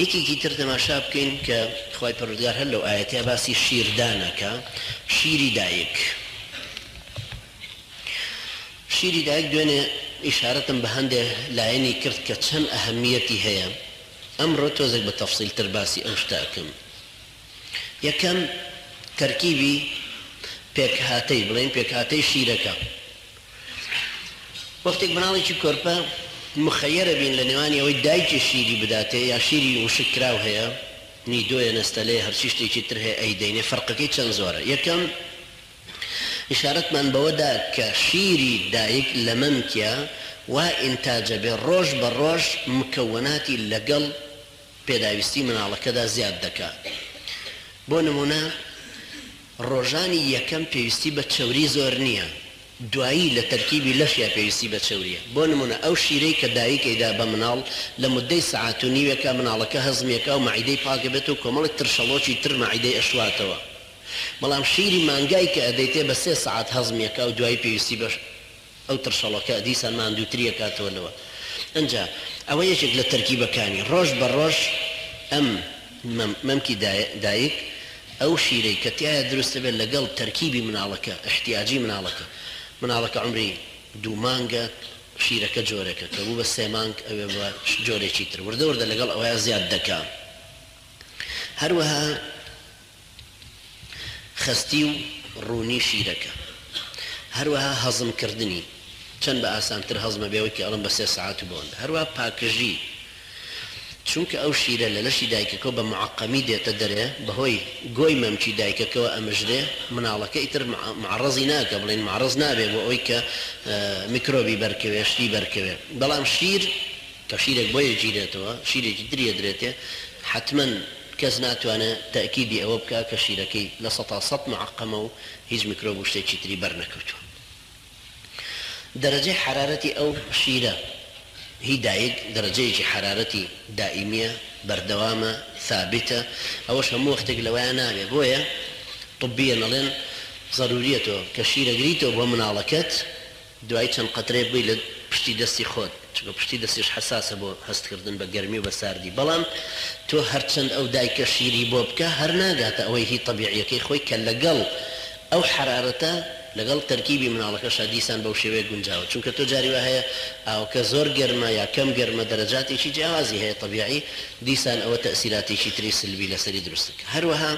یەکێکی تر تەماشا بکەین کە خوای پەروەردگار هەر لەو ئایەتەیا باسی شیردان ئەکا، شیری دایک. شیری دایک دوێنێ ئیشارەتم بە هەندێ لایەنی کرد کە چەند ئەهەمیەتی هەیە، ئەمڕۆ تۆزێک بە تەفسیلتر باسی ئەو شتە ئەکەم. یەکەم، تەرکیبی پێکهاتەی، بڵێین پێکهاتەی شیرەکە. وەختێک مناڵێکی کۆرپە مخەیەرە بین لە نێوانی ئەوەی دایکی شیری بداتێ یا شیری وشک کراو هەیە نیدۆیە نەستەلەیە هەرچی شتێکی تر هەیە ئەیدەینێ فەرقەکەی چەند زۆرە یەکەم ئیشارەتمان بەوە دا کە شیری دایک لە مەمکیا وا ئینتاجە بێ ڕۆژ بە ڕۆژ مکەوەناتی لەگەڵ پێداویستی مناڵەکەدا زیاد دەکا بۆ نمونە ڕۆژانی یەکەم پێویستی بە چەوری زۆر نیە دوایی لە تەرکیبی لەشیا پێویستی بە چەوریە بۆ نمونە ئەو شیرەی کە دایک ئەیدا بە مناڵ لە مودەی سەعات و نیوێکا مناڵەکە هەزمیەکا و مەعیدەی پاک ئەبێت و کۆمەڵێک ترشەڵۆکی تر مەعیدەی ئەشواتەوە بەڵام شیری مانگای کە ئەدەیتێ بە سێ سەعات هەزمیەکا و دوایی پێویستی بە ئەو ترشەڵۆکە دیسان ماندووتری ئەکاتەوە لەوە. ئنجا ئەوە یەکێک لە تەرکیبەکانی ڕۆژ بە ڕۆژ ئەم مەمکی دایک ئەو شیرەی کە تیایا دروست ئەبێت لەگەڵ تەرکیبی مناڵەکە ئیحتیاجی مناڵەکە مناڵەکە عومری دوو مانگە شیرەکە جۆرێکە کە بوو بە سێ مانگ ئەبێ بە جۆرێکی تر وردە وردە لەگەڵ ئەوەیا زیاد دەکا هەروەها خەستی و ڕوونی شیرەکە، هەروەها هەزم کردنی، چەند بە ئاسانتر هەزم ئەبێ وەکی ئەڵێم بە سێ سەعات و بەوەندە، هەروەها پاکژی، چونکە ئەو شیرە لە لەشی دایکەکەوە بە معەقەمی دێتە دەرێ بەهۆی گۆی مەمکی دایکەکەوە ئەمژرێ، مناڵەکە ئیتر معەڕەزی ناکا بڵێین معەڕەز نابێ بۆ ئەوەی کە میکرۆبی بەرکەوێ شتی بەرکەوێ، بەڵام شیر کە شیرێک بۆی ئەگیرێتەوە شیرێکی تری ئەدرێتێ حەتمەن کەس ناتوانێ تەئکیدی ئەوە بکا کە شیرەکەی 100% معەقەمە و هیچ میکرۆب و شتێکی تری بەر نەکەوتووە. دەرەجەی حەرارەتی ئەو شیرە هی دایک دەرەجەیەکی حەرارەتی دائیمیە، بەردەوامە، ثابتە، ئەوەش هەموو وەختێک لەوەیا نابێ بۆیە طبیەن ئەڵێن زەروریە تۆ کە شیر ئەگریتەوە بۆ مناڵەکەت دوای چەند قەترەیەک بۆی لە پشتی دەستی خۆت، چونکە پشتی دەستیش حەساسە بۆ هەستکردن بە گەرمی و بە ساردی، بەڵام تۆ هەرچەند ئەو دایکە شیری بۆ بکە هەر ناگاتە ئەوەی هی تەبیعیەکەی خۆی کە لەگەڵ ئەو حەرارەتە لەگەڵ تەرکیبی مناڵەکەشا دیسان بەو شێوەیە گونجاوە، چونکە تۆ جاری وا هەیە ئاوەکە زۆر گەرمە یا کەم گەرمە دەرەجاتێکی جیاوازی هەیە تەبیعی دیسان ئەوە تەئسیراتێکی تری سلبی لەسەری دروست دەکا. هەروەها.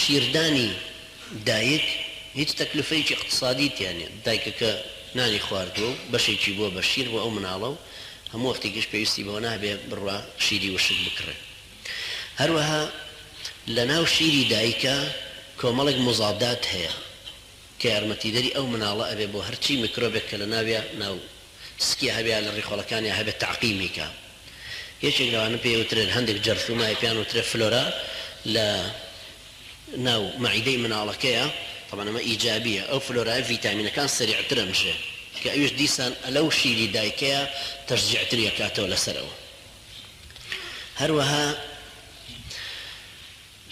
شیردانی دایک هیچ تەکلفەیەکی ئیقتسادی تیا نیە، دایکەکە نانی خواردووە و بەشێکی بووە بە شیر بۆ ئەو مناڵە و هەموو وەختێکیش پێویستی بەوە نابێ بڕوا شیری وشک بکڕێ. هەروەها لەناو شیری دایکا کۆمەڵێک موزادات هەیە کە یارمەتیدەری ئەو مناڵە ئەبێ بۆ هەرچی میکرۆبێک کە لەناویا ناو سکیا هەبێ یا لە ڕیخۆڵەکانیا هەبێ تەعقیمی کا. یەکێک لەوانە پێی وترێت هەندێک جەرثومە هەیە پێیان وترێت فلۆرا لە ناو مەعیدەی مناڵەکەیا تەبعەن ئەمە ئیجابیە ئەو فلۆرایە ڤیتامینەکان سەریعتر ئەمژێ کە ئەویش دیسان ئەلەو شیری دایکەیا تەشجیعتری ئەکاتەوە لەسەر ئەوە هەروەها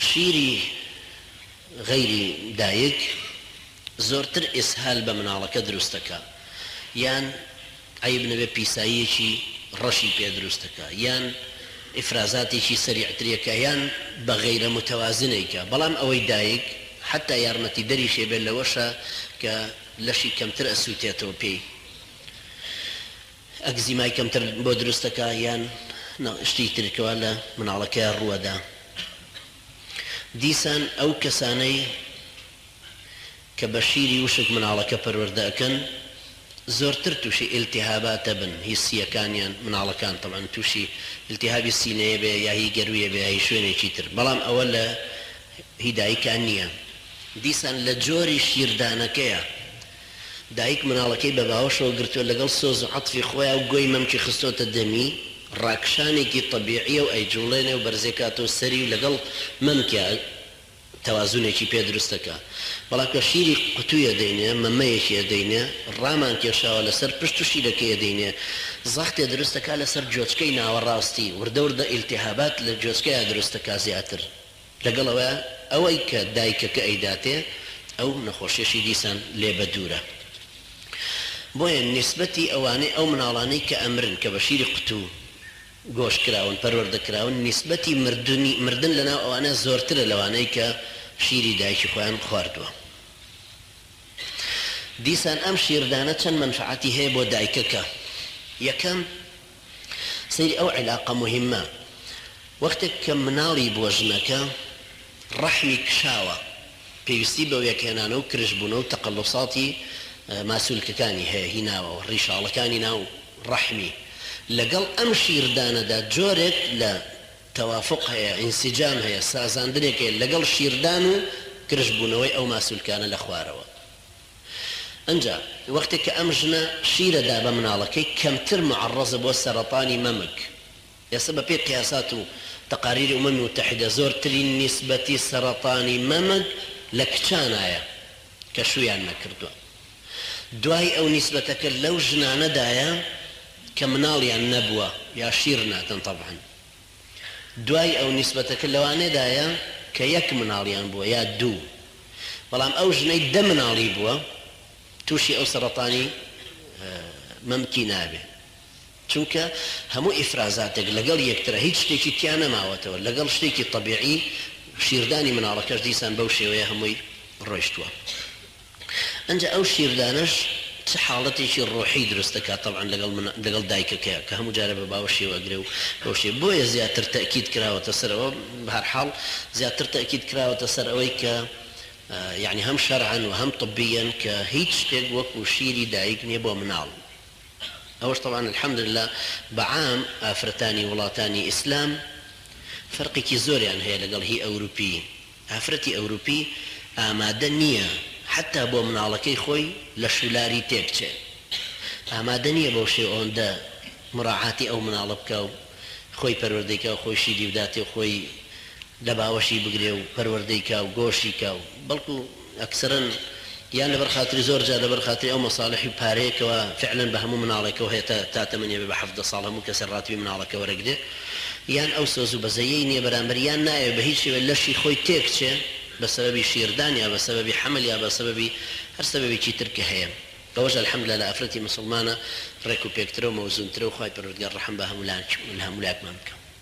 شیری غەیری دایک زۆرتر ئیسهال بە مناڵەکە دروست دەکا یان عەیب نەبێ پیساییەکی ڕەشی پێ دروست دەکا یان ئیفرازاتێکی سەریعتری ئەکا یان بە غەیرە موتەوازن ئەیکا بەڵام ئەوەی دایک حەتا یارمەتیدەریشی بێت لەوەشا کە لەشی کەمتر ئەسوتێتەوە پێی ئەکزیمای کەمتر بۆ دروست دەکا یان شتی تر کەوا لە مناڵەکەیا ڕووەدا. دیسان ئەو کەسانەی کە بە شیری وشک مناڵەکە پەروەردە ئەکەن زۆرتر توشی ئیلتیهابات ئەبن هی سیەکانیان مناڵەکان تەبعەن توشی ئیلتیهابی سینەیە بێ یا هی گەرویە بێ یا هی شوێنێکی تر بەڵام ئەوە لە هی دایکان نیە دیسان لە جۆری شیردانەکەیە دایک مناڵەکەی بە باوەشەوە گرتووە لەگەڵ سۆز و عەتفی خۆیا و گۆی مەمکی خستۆتە دەمی، ڕاکشانێکی تەبیعیە و ئەیجوڵێنێ و بەرزێکاتەوە سەری و لەگەڵ مەمکیا تەوازونێکی پێ دروست ئەکا. بەڵام کە شیری قوتوی ئەدەینێ، مەمەیەکی ئەدەینێ، ڕامان کێشاوە لەسەر پشت و شیرەکەی ئەدەینێ، زەختێ دروست ئەکا لەسەر گوێچکەی ناوەڕاستی، وردە وردە ئیلتیهابات لە گوێچکەیا دروست ئەکا زیاتر. لەگەڵ ئەوەیا ئەوەی کە دایکەکە ئەیداتێ ئەو نەخۆشیەشی دیسان لێ بەدوورە. بۆیە نیسبەتی ئەوانەی ئەو مناڵانەی کە ئەمرن کە بە شیری قوتوو. گۆش کراون، پەروەردە کراون، نیسبەتی مردنی مردن لەناو ئەوانە زۆرترە لەوانەی کە شیری دایکی خۆیان خواردووە. دیسان ئەم شیردانە چەند مەنفەعەتی هەیە بۆ دایکەکە. یەکەم، سەیری ئەو عیلاقە موهیمە، وەختێک کە مناڵی بووە ژنەکە ڕەحمی کشاوە، پێویستی بە وێکهێنانە و کرژبوونە و تەقەلوساتی ماسولکەکانی هەیە هی ناوەوە، ڕیشاڵەکانی ناو ڕەحمی، لەگەڵ ئەم شیردانەدا جۆرێک لە تەوافوق هەیە، ئینسجام هەیە، سازاندنێک هەیە لەگەڵ شیردان و کرژبوونەوەی ئەو ماسولکانە لە خوارەوە. ئنجا وەختێک کە ئەم ژنە شیرە دا بە مناڵەکەی کەمتر معەڕەزە بۆ سەرەتانی مەمک. ئێستا بە پێی قیاسات و تەقاریری ئومەمی موتەحیدە زۆرترین نیسبەتی سەرەتانی مەمک لە کچانایە کە شوویان نەکردووە. دوای ئەو نیسبەتەکە لەو ژنانەدایە کە مناڵیان نەبووە یا شیر نادەن تەبعەن. دوای ئەو نیسبەتەکە لەوانەدایە کە یەک مناڵیان بووە یا دوو بەڵام ئەو ژنەی دە مناڵی بووە تووشی ئەو سەڕەتانی مەمکی نابێ چونکە هەموو ئیفرازاتێک لەگەڵ یەکترە هیچ شتێکی تیا نەماوەتەوە لەگەڵ شتێکی تەبیعی شیردانی مناڵەکەش دیسان بەو شێوەیە هەمووی ڕۆیشتووە. ئنجا ئەو شیردانەش چ حاڵەتێکی ڕۆحی دروست دەکات تەبعەن لەگەڵ من لەگەڵ دایکەکەیا کە هەموو جارێ بە باوەشیەوە ئەگرێ و بەو شێ بۆیە زیاتر تەئکید کراوەتە سەر ئەوە بەهەرحاڵ زیاتر تەئکید کراوەتە سەر ئەوەی کە یەعنی هەم شەرعەن و هەم طبیەن کە هیچ شتێک وەکو شیری دایک نیە بۆ مناڵ ئەوەش تەبعەن الحمدللە بە عام ئافرەتانی وڵاتانی ئیسلام فەرقێکی زۆریان هەیە لەگەڵ هی ئەوروپی ئافرەتی ئەوروپی ئامادە نییە حەتا بۆ مناڵەکەی خۆی لە شولاری تێکچێ. ئامادە نییە بەو شێوە ئەوەندە موراعاتی ئەو مناڵە بکا و خۆی پەروەردەی کا و خۆی شیری بداتێ و خۆی لە باوەشی بگرێ و پەروەردەی کا و گۆشی کا و بەڵکو ئەکسەرەن یان لەبەر خاتری زۆر جار لەبەر خاتری ئەو مەساڵحی و پارەیە کەوا فعلەن بە هەموو مناڵێکەوە هەیە تا تا تەمەنی ئەبێ بە 17 ساڵ هەموو کەسێ ڕاتبی مناڵەکە وەرەگرێ یان ئەو سۆز و بەزەیەی نیە بەرامبەر یان نایەوێ بە هیچ شێوەیە لەشی خۆی تێک چێ بە سەبەبی شیردان یا بە سەبەبی حەمل یا بە سەبەبی هەر سەبەبێکی تر کە هەیە ئەوەش الحمدللە لە ئافرەتی موسڵمانە ڕێک و پێکترە و مەوزونترە و خوای پەروەردگار ڕەحم بە هەموو لایەکمان بکا.